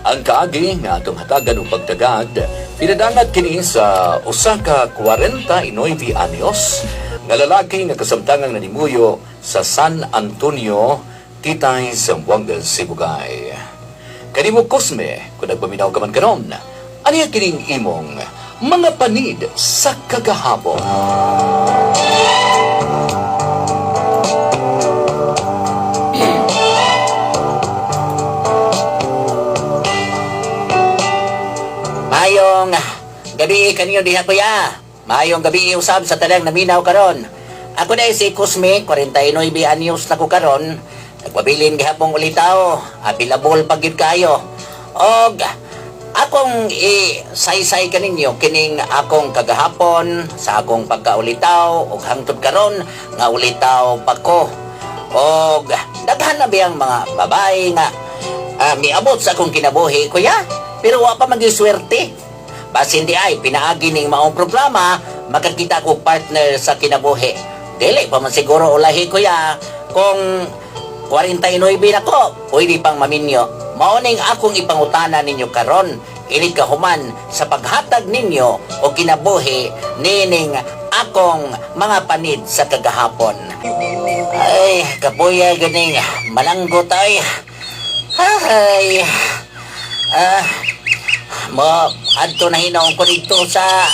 Ang kaagi nga atong hatagan og pagtagad, pinadangat kini sa usa ka 49 anyos nga lalaki nga kasamtangang nanimuyo sa San Antonio, Titay, Zamboanga, Sibugay. Kanimo Cosme, kung nagpaminaw ka man karon, aniya kining imong mga panid sa kagahapon. Mayong gabi kaninyo diha, kuya. Mayong gabi usab sa tanang naminaw karon. Ako na si Cosme, 49 anyos na ko karon. Nagpabilin gihapong ulitaw, available pag gyud kayo. Og akong i-saysay kaninyo kining akong kagahapon sa akong pagkaulitaw og hangtod karon nga ulitaw pa ko. Og daghan na biyang mga babae nga miabot sa akong kinabuhi, kuya. Pero wa pa magiswerte. Basin di ay pinaagi ning maong programa, makakita ko partner sa kinabuhi. Dili pa man siguro ulahi, kuya, kung 49 na ko, pwede pang maminyo. Mao ning akong ipangutana ninyo karon, inig kahuman sa paghatag ninyo o kinabuhi nining akong mga panid sa kagahapon. Ay, kapuya ganing malanggot ay. Ay, mo adto na hinoon ko dito sa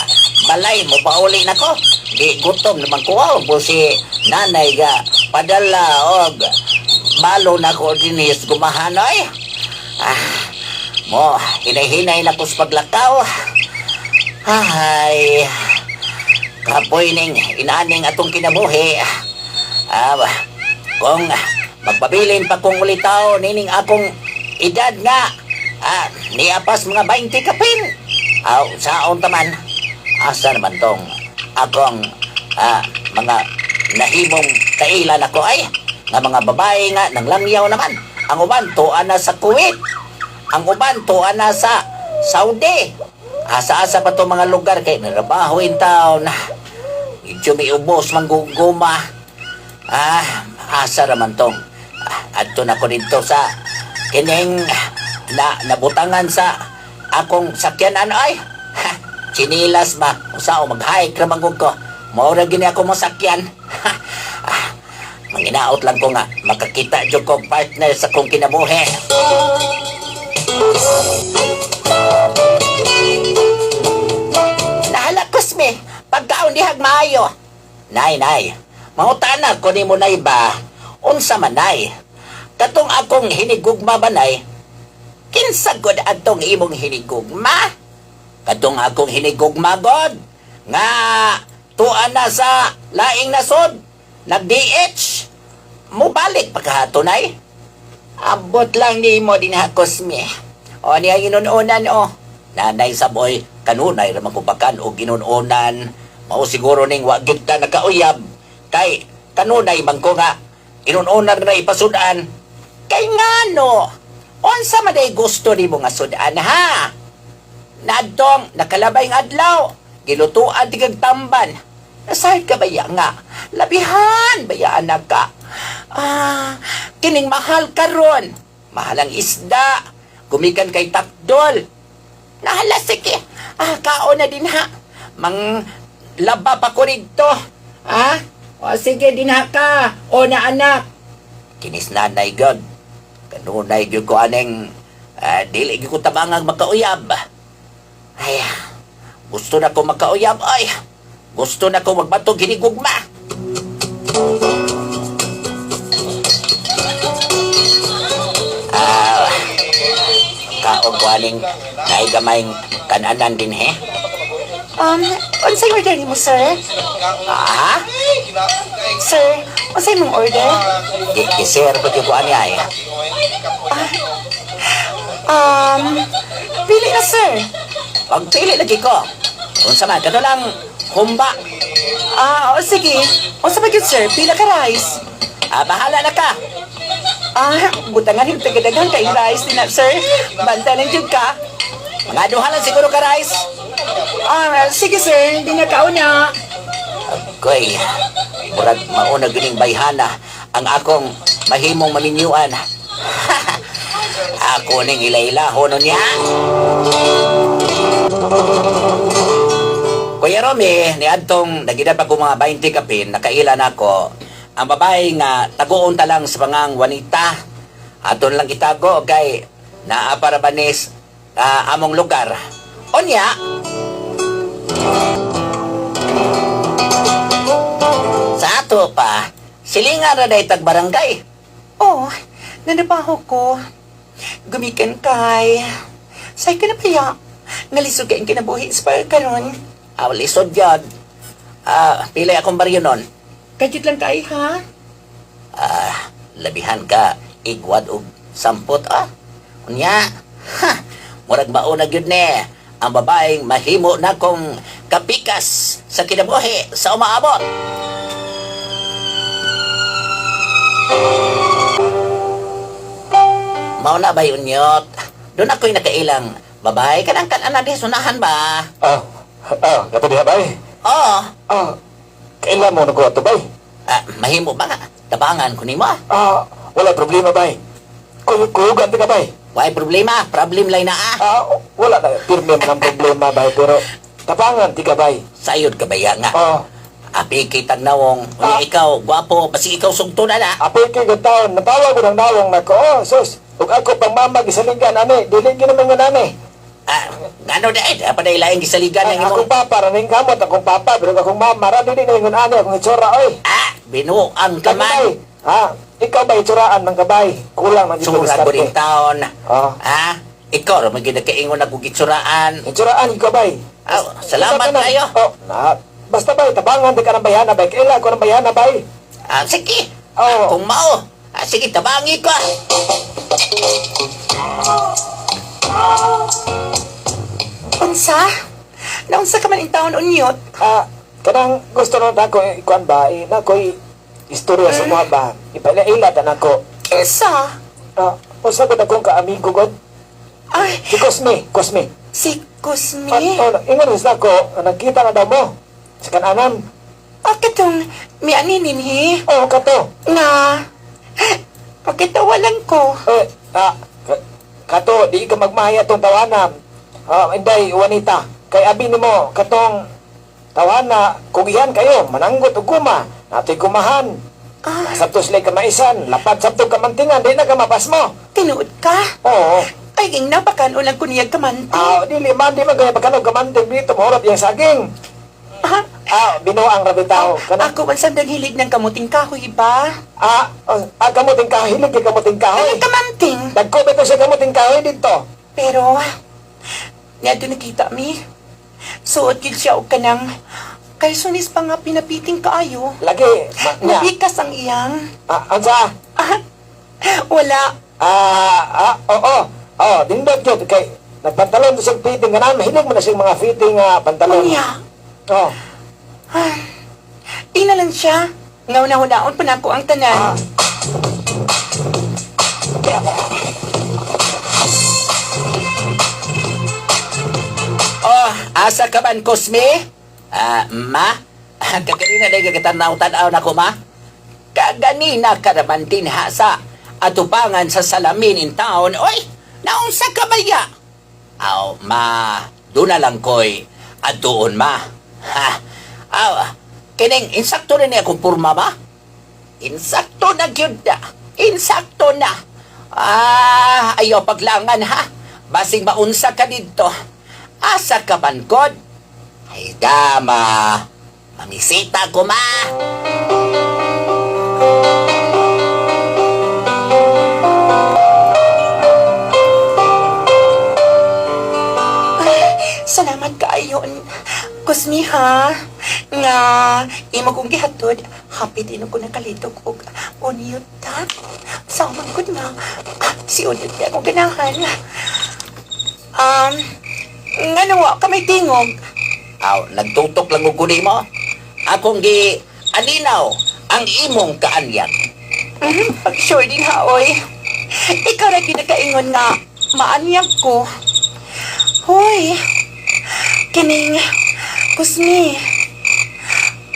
balay, mo pauli na ko. Di gutom naman ko, aw, si nanay ga padala og balo na ko dinis gumahan ay. Mo hinay-hinay na ko sa paglakaw. Ay, kapoy ning inaning atong kinabuhi. Kung magpabilin pa kong ulitaw nining akong edad nga niapas mga 20 kapin. Aw, saon taman? Asa naman tong akong mga nahimong kailan ako ay nga mga babae nga nanglamyaw naman. Ang uban tuan na sa Kuwait. Ang uban tuan na sa Saudi. Asa-asa pa to mga lugar kay narabaho in town. Medyo may ubos mangguguma. Asa raman tong adto na ko dito sa kining na nabutangan sa akong sakyanan ay. Ha, chinilas ba? Usa o mag-hike ra man gud ko. Mao ra gini ako masakyan. Ha, manginaot lang ko nga makakita jud ko partner sa kong kinabuhi. Nahala, Cosme, pagkaon dihag maayo. Nay, nay, mangutana ko nimo, nay ba? Unsa man, nay? Katong akong hinigugma ba, nay? Kinsa gud atong imong hinigugma? Katong akong hinigugma god nga tuan na sa laing nasod, nag-DH. Mubalik pa kahato, nay? Abot lang nimo dinha, Cosme. O niya ginununan o. Nanay sa boy, kanunay ra man ko bakan og ginununan. Mao siguro ning wa gyud ta nakauyab. Kay kanunay man ko nga inununan na ipasudan. Kay ngano? Unsa man day gusto nimo nga sudan ha? Nadtong nakalabay ng adlaw, gilutuan ti kag tamban. Nasayod ka baya nga? Labihan baya anak ka? Kining mahal karon. Mahal ang isda. Gumikan kay takdol. Nahala, sige. Kaon na din ha. Mang laba pa ko rito. Ah? O sige din ha ka. O na anak. Kinis nanay god. Kanunay gyud ko aning dili gyud ko tabangang makauyab. Ay, gusto na ko makauyab ay. Gusto na ko magbatog hinigugma. Kaon ko aning naigamay kananan din he. Unsay order nimo, sir? Ah, Sir, unsay mong order? Di sir ko gyud ko ani ay. Pili na, sir. Pagpili lagi ko. Unsa man kato lang humba. O sige. Unsa ba gyud, sir? Pila ka rice? Bahala na ka. Butangan yung tagadaghan kay rice din na, sir. Banta lang jud ka. Mga duha lang siguro ka rice. Sige, sir. Hindi na kauna. Agoy, murag mauna gining bayhana ang akong mahimong maminyuan. Ako ning ilailahon niya. Kuya Romy, niadtong nagida pa ko mga 20 kapin, nakailan ako. Ang babae nga taguon ta lang sa pangang Juanita. Aton lang itago kay naa para banis among lugar. Unya, sa ato pa, silingan ra day tag barangay. Oh, nanabaho ko. Gumikan kay. Say ka na paya. Nalisog kay ang kinabuhi sa pagkaron. Aw, lisod yun. Pili akong baryo nun. Kadyot lang kay ha? Labihan ka, igwad og sampot ah. Unya, ha, murag mauna gyud ni ang babaeng mahimo na kong kapikas sa kinabuhi sa umaabot. Mao na ba unyot? Doon ako'y nakailang babae kanang kanan di sunahan ba? Ah, kato diha bay. Oo. Ah, kailan mo nagawa to bay? Mahimo ba nga? Tabangan ko nimo ah. Ah, wala problema bay. Kuyugan ka bay. Why problema? Problem lay na ah. Ah, wala na pirmi man ang problema bay pero tabangan ti ka bay. Sayod ka ba ya nga? Ah, Api kitag nawong, unya ikaw, gwapo, basi ikaw sugto na na. apil kay taon natawa ko ng nawong nako. Oh, sus, ug ako pang mama gisaligan ani, dili gyud naman nga nani. Ah, ngano da eh, dapat na ilaing gisaligan Ay, ang imong. akong papa ra ning kamot akong papa pero akong mama ra dili na ingon ani akong itsura oy. Ah, binuang ka Kami bay. man. Ah, ikaw ba itsuraan man ka bay? Kulang man dito Sura ko rin taon. Ah. Ah, ikaw ra man gyud nakaingon ako gitsuraan. Itsuraan ikaw bay. Ah, salamat Basta ka na- kayo. Oh, na, basta bay tabangan di ka ng bayana bay. Kaila ko ng bayana bay. Ah, sige. Oo. Ah, kung mao. Ah, sige, tabangi ko. Unsa? Naunsa ka man in taon unyot? Ah, kanang gusto na ako ikuan ba, eh, na ko'y istorya sa mga ba. Ipaila-ila ta nako. Kinsa? Ah, usa gud akong kaamigo god. Ay, Si Cosme, Cosme. si Cosme. Ah, oh, ingon sa ako, nagkita na daw mo sa kananan. Ah, katong mianinin hi. Oh, kato. Nga. Pakitawalan ko. Eh, ah, kato, di ka magmahaya tong tawanan. Ah, inday, Juanita, kay abi nimo katong tawana, kugihan kayo, mananggot og kuma, natoy kumahan. Ah, Sabto sila kamaisan, lapad sabto kamantingan, di na ka mapasmo. tinuod ka? Oo. Ay, ging napakan ulang ko niyag kamanti. Ah, dili man, di man kaya pagkanog kamanting dito, mahurot yung saging. Ah, Ah, binuang rabitaw. Kana, ako man sa naghilig ng kamuting kahoy ba? ah, oh, ah, kamuting kahoy, hilig kay kamuting kahoy. Anong kamanting? Dagko ba ito siya kamuting kahoy dito? Pero, nga doon nakita mi. Suot yun siya og kanang kay sunis pa nga pinapiting kaayo. Lagi, ma, nya. Nabikas ang iyang. Ah, ansa? Ah, wala. Ah, ah, oo. Oh, dindot yun. Kay, nagpantalon to siyang fitting. Ganaan, mahilig mo na siyang mga fitting pantalon. Unya. Oh. Ah, ina lang siya. Nga una-hunaon pa nako ang tanan. Ah. Oh, asa ka man, Cosme? Ah, ma? Kaganina na kagatanaw-tanaw na ko, ma? Kaganina ka naman din ha sa atubangan sa salamin in town. Oy, naunsa ka ba ya? Aw, ma, doon na lang ko'y atuon, ma. Ha? Aw, kining insakto na niya akong purma, ma? Insakto na gyud na. Insakto na. Ah, ayaw paglangan ha. Basing maunsa ka didto. Asa ka man god? Ay dama. Mamisita ko ma. Salamat kaayo. Kusmi ha. Nga imo kong gihatod, hapit ino ko nakalitok og oniot ta. Sa man gud nga si oniot kay akong ganahan. Um, ngano wa ka may tingog? Aw, nagtutok lang og guni mo. Akong gi alinaw ang imong kaanyag. Pag sure din ha, oy. Ikaw ra ginakaingon nga maanyag ko. Hoy. Kining Kusmi.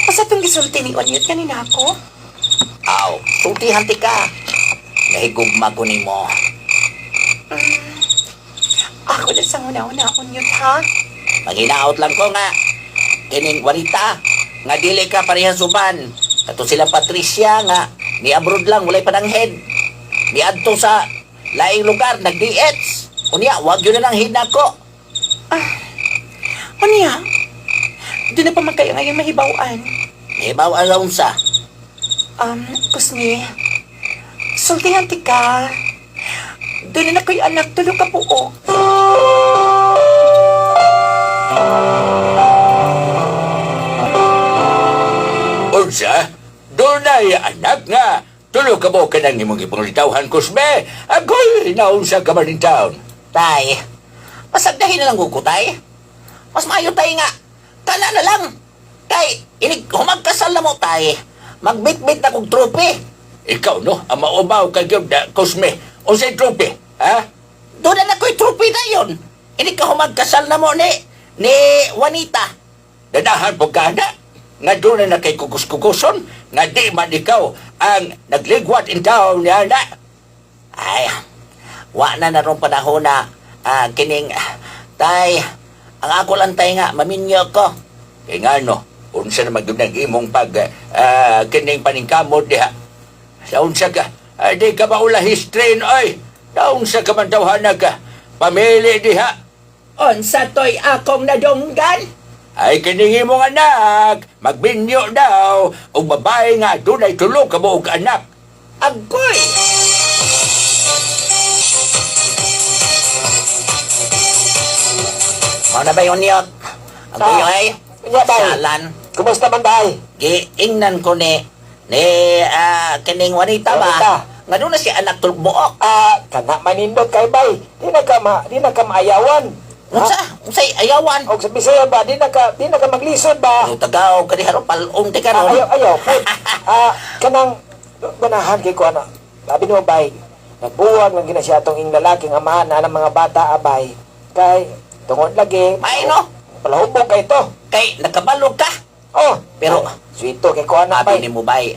Asa tong gisulti ni Onyot kanina ako? Aw, sultihan ti ka. Nahigugma ko nimo. Ako na sa una-unaon yun, ha? Manghinaot lang ko nga kining Juanita nga dili ka parehas uban. Kato sila Patricia nga ni abroad lang walay pananghed. Niadto sa laing lugar nag-DH. Unya wag yun na lang hinako. Unya, doon na pa man kayo ngayon mahibawan. Hibaw ang sa. Kusmi, sultihan ti ka. Doon na ko'y anak, tulo ka buok. Unsa? Dunay anak nga. Tulo ka mo kanang imong ipangitawhan, Cosme. Agoy, naunsa ka man in town. Tay, pasagdahin na lang ko tay. Mas maayo tay nga. Kana na lang. Kay inig humagkasal na mo tay. Magbitbit na kog trope. Ikaw, no? Ang maubaw ka gyud, na, Cosme. Unsay trope? Ha? Doon na ko'y trope na yun. Inig ka humagkasal na mo ni Juanita. Danahan po ka na. Nga doon na kay kukus-kukuson. Nga di man ikaw ang nagligwat in town niya na. Ay, wa na na rong panahon na kining, tay, ang ako lang tay nga, maminyo ko. Kaya nga no, unsa na magyud ang imong pag kining paningkamot diha. Sa unsa ka, ay, di ka maula history oy. Naunsa ka man tawhana ka, pamili diha. Unsa to'y akong nadunggan? Ay kining imong anak, magbinyo daw, og babae nga dunay tulo ka buok anak. Agoy! Mao na ba yun yot? Agoy ay, Unya, bay. salan. Kumusta man, bay? Giingnan ko ni kining Juanita ba? Juanita. Nga doon na si anak tulog buok. Ah, kana manindot kay bay. Di na ka maayawan. Unsa? Unsay ayawan? Og sa Bisaya ba, di na ka maglisod ba? Ang tagaw ka diha ro palong ti karon. Ah, ayaw, ayaw. Put. Ah, kanang ganahan kay ko ana. Labi nimo bay. Nagbuwag lang gina siya atong ing lalaking amahan na ang mga bata abay. Kay tungod lagi. May no? Palahubog kay to. Kay nakabalo ka. Oh, Pero- sweeto kay ko ana Abi bay. nimo bay.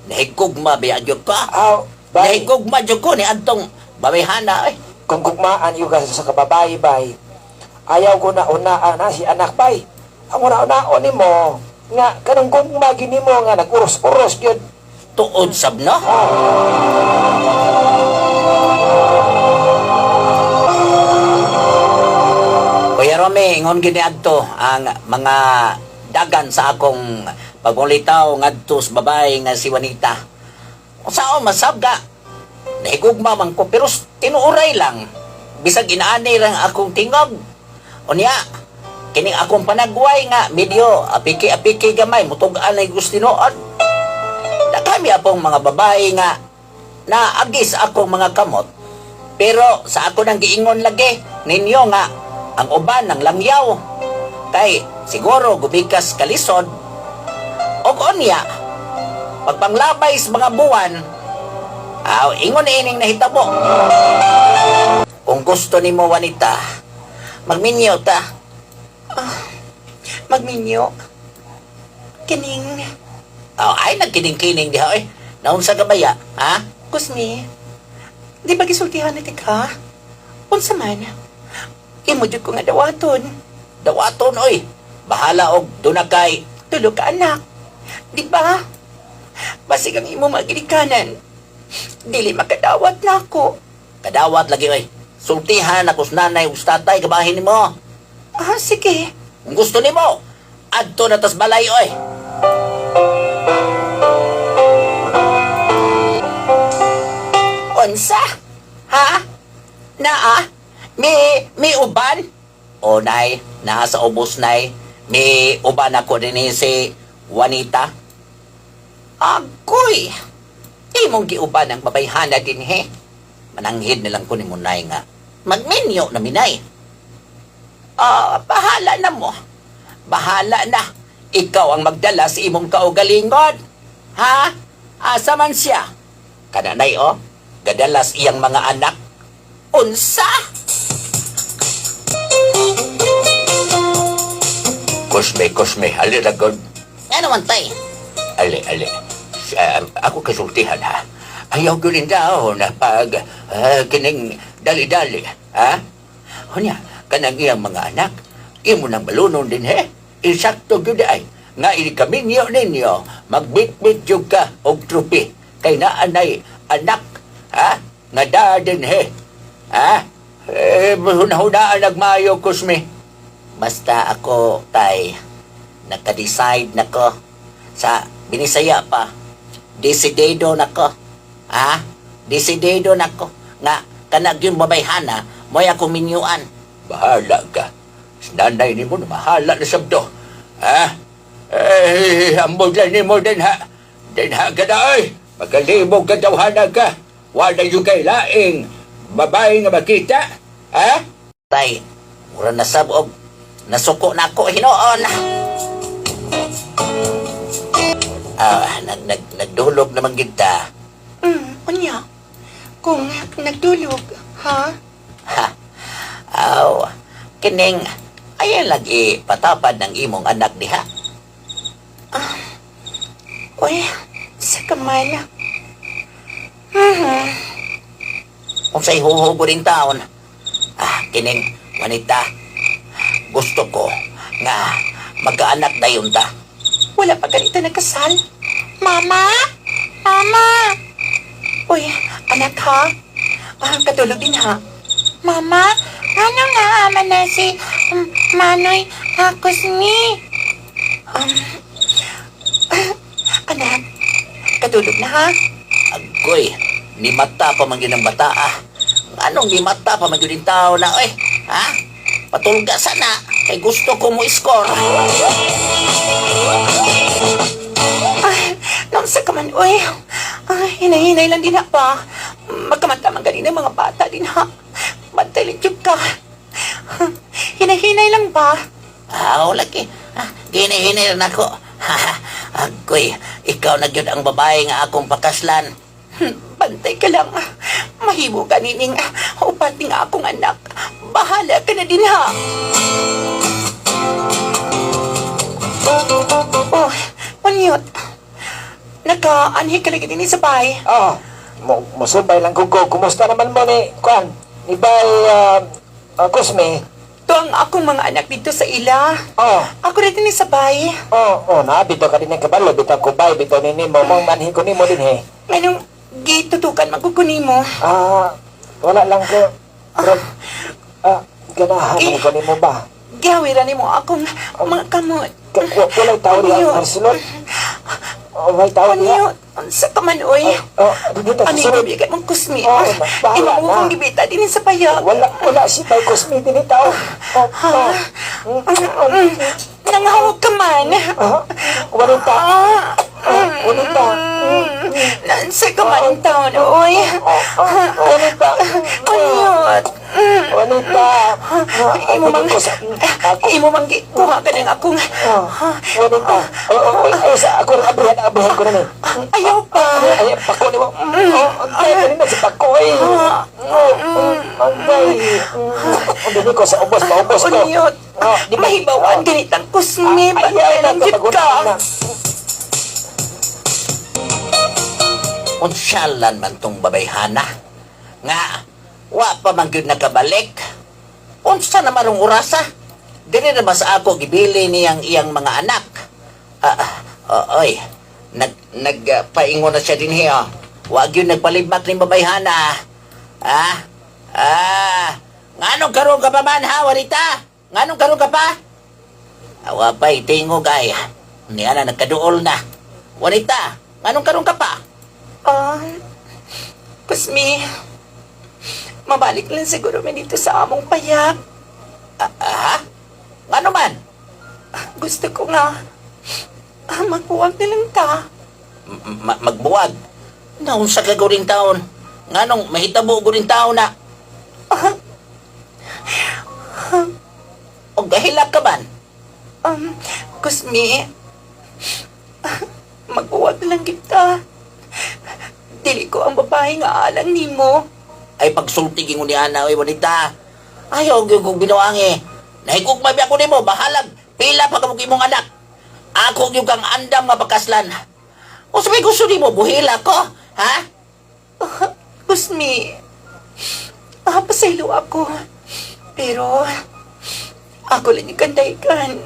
Nahigugma ba gyud ka? Aw, bay. Nahigugma jud ko ni adtong babayhana eh. Kung gugmaan yung ka sa kababae bay. Ayaw ko na unaan na si anak bay. Ang una-unaon nimo nga kanang gugma gyud nimo nga nag-uros-uros gyud. Tuod sab no. Kuya Romy, ingon gini adto ang mga dagan sa akong pagulitaw ngadto sa babae nga si Juanita. Unsaon masab ka? Nahigugma man ko pero tinuuray lang. Bisag inaani lang akong tingog. Unya, kining akong panagway nga medyo apiki-apiki gamay mutug-an ay gusto tinuod. Nakami apong mga babae nga naagis akong mga kamot. Pero sa ako nang giingon lagi ninyo nga ang uban ng langyaw. Kay siguro gumikas kalisod og unya pagpanglabay sa mga buwan aw ingon ining nahitabo. Kung gusto nimo Juanita, magminyo ta. Magminyo. Kining, Aw, ay nagkining-kining diha oy. Naunsa ka ba ya? Ha? Kusmi, di ba gisultihan na ti ka? Unsa man, imo jud ko nga dawaton. Dawaton oy. Bahala og dunakay. Tulo ka anak. Di ba? Basig ang imo magilikanan. Dili makadawat na ako. Kadawat lagi oy. Sultihan ako sa nanay ug sa tatay kabahin nimo. Ah, sige. Kung gusto nimo, adto na tas balay oy. Unsa? Ha? Naa? Mi uban? O nay, naa sa ubos nay. Mi uban ako din si Juanita. Agoy! Imong giuban ang babayhana din he. Mananghid na lang ko ni Munay nga. Magminyo na minay. Ah, bahala na mo. Bahala na. Ikaw ang magdala sa imong kaugalingon. Ha? Asa man siya? Kananay oh, gadalas iyang mga anak. Unsa? Cosme, Cosme, ali na god. Ano man tay? Ali, ali. Ako kasultihan ha. Ayaw ko rin daw na pag kining Dali-dali, ha? Hunya, kanang iyang mga anak, imo nang balunon din he. Insakto gyud ay nga ikaminyo ninyo, magbitbit jud ka og trupi kay naanay anak, ha? Nga daa din he. Ha? Eh, hunahunaan nagmayo, Kusme. Basta ako, tay, naka-decide na ko. Sa Binisaya pa, desidido na ko. Ha? Desidido na ko. Nga, kanag yung babayhana, mo'y ako minyuan. Bahala ka. Nanay ni mo na mahala na sabdo. Ha? Eh, ambog lang ni mo din ha. Din ha ka na oy. Magalibog ka tawhana ka. Wala yung kay laing babae nga makita. Ha? Tay, mura na sab og nasuko na ako hinoon. Ah, nag, nag, nagdulog naman gid ta. Unya. Kung nagdulog, ha? Ha. Aw, kining ay lagi patapad ng imong anak diha. Uy, sa kaman. Unsay huhugo rin taon. Ah, kining wanita. Gusto ko nga magkaanak dayon ta. Wala pa ganito nagkasal. Mama? Mama! Uy, anak ha? Ah, katulog din ha. Mama, ano nga ama na si Manoy Akusmi? Anak, katulog na ha? Agoy, ni mata pa man gyud ang bata ah. Anong ni mata pa man gyud ang tao na oy? Ha? Patulga sana kay gusto ko mo score. Ay, naunsa ka man, uy. Ay, hinay-hinay lang din ha pa. Magkamanta man ganina mga bata din ha. Bantay lang jud ka. Hinay-hinay lang ba? Ah, lagi. Ah, gini-hini na ako. Agoy, ikaw na gyud ang babae nga akong pakaslan. Bantay ka lang. Mahibo ka nining upat nga akong anak. Bahala ka na din ha. Oh, unyot. Naka-anhi ka lagi din sa bahay. Ah, mo mosubay lang ko ko. Kumusta naman mo ni kuan? Ni Bay Cosme? Ito ang akong mga anak dito sa ila. Oh, Ako rin din sa bahay. oh, na bitaw ka din ng kabalo, bitaw ko bay, bitaw ni nimo, mong manhin ko nimo din he. Ngayong gitutukan magkukunin mo. Ah, wala lang ko. Pero, ah, ganahan Eh. ko nimo ba? Gihawiran nimo akong mga kamot. Walay tao diha, Unyot. Marcelon. Oh, walay tao diha. Unyot. Unsa ka man, oy. Oh, dito sa Ano yung sulod. bibigay mong kusmi? Oh, bahala Imo na. kong gibita din sa payag. Wala, wala si Bay Cosme din tao. Oh, oh. Nangahawag ka man. Ah, walay tao. Ah, Oh, walay tao. Nansa ka man ang taon, oy. Oh, oh, walay tao. Unyot. Walay tao. Imo mang Ako sa, ako. imo mang kuha ka ng akong Oh, walay tao. Oh, oh, oh, sa ako abrihan, abrihan ko na ni. ayaw pa. Ay, ay, pako ni mo. Oh, antay, kanina si pako eh. Oh, oh, antay. Dili ko sa ubos, maubos ko. Unyot. Oh, di ba- Mahibawan ganitang kusmi. Ay, ay, Bantay lang jud ka. Unsyalan man tong babayhana. Nga, wa pa man gyud nakabalik. Unsa naman ang orasa? Dili na ba sa ako gibili niyang iyang mga anak? Ah, ah, oy, nag nagpaingon na siya dinhi oh. Wa gyud nagpalibak ning babayhana. Ah? Ah, nganong karon ka pa man ha, Warita? Nganong karon ka pa? Awa pa itingog ay. Niya na nagkaduol na. Warita, nganong karon ka pa? Ah, Kusmi, mabalik lang siguro mi dito sa among payag. Ah, ha? Ngano man? Gusto ko nga, magbuwag na lang ta. Magbuwag. Naunsa ka guring taon. Nganong mahitabo guring taon na. O gahilak ka man? Kusmi, magbuwag na lang kita. Dili ko ang babae nga alang nimo. Ay pagsulti gingon ni Ana, oy wanita. Ayaw gyud kong binuangi. Nahigugma biya ko nimo, bahalag. Pila pa ka mo imong anak. Ako gyud kang andam nga pakaslan. O sabi gusto nimo buhila ko, ha? Kusmi, Pasaylo ako. Pero, ako lang yung kandaykan.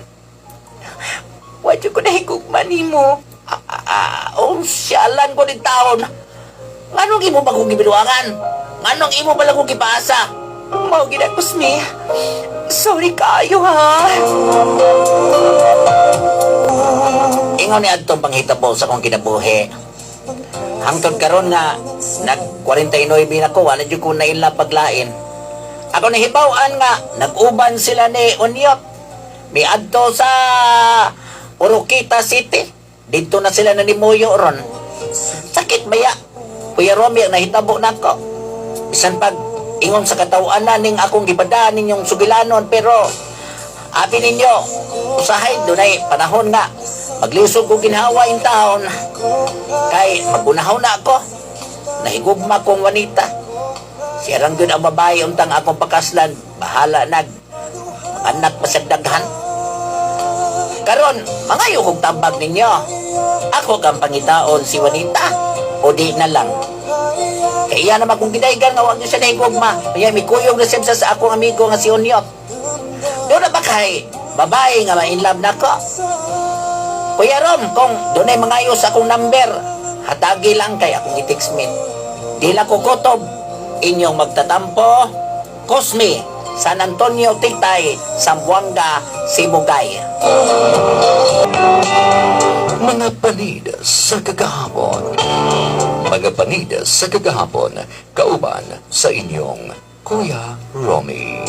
Wadyo ko nahigugma nimo. Ah, oh, siyalan ko ni taon. Nganong imo ba kong gibinuangan? Nganong imo ba lang kong gipaasa? Mao gid na, Kusmi. Sorry kaayo ha. Ingon ni adtong panghitabo sa akong kinabuhi. Hangtod karon nga nag 49 na ko, wala jud ko naila paglain. Ako nahibaw-an nga nag-uban sila ni Unyot. Miadto sa Oroquita City. Didto na sila nanimuyo ron. Sakit maya. Kuya Romy, ang nahitabo nako. Bisan pag ingon sa katawhan na ning akong gibadaan ninyong sugilanon, pero abi ninyo, usahay dunay panahon nga maglisod ko ginhawa in taon kay magunahaw na ako. Nahigugma kong Wanita. Siya rang gyud ang babae untang akong pakaslan. Bahala nag anak masagdaghan. Karon, mangayo kog tambag ninyo. Ako kang pangitaon si Juanita o di na lang? Kaya iya naman kung gidaygan nga wag niyo siya nahigugma. Kaya mikuyog na siya sa akong amigo nga si Onyot. Doon na ba kay babae nga ma-inlove na ko? Kuya Rom, kung dunay mangayo sa akong number, hatagi lang kay akong i-text me. Di lang ko kutob, inyong magtatampo, Cosme, San Antonio, Titay, Zamboanga, Sibugay. Mga panid sa kagahapon. Mga panid sa kagahapon, kauban sa inyong Kuya Romy.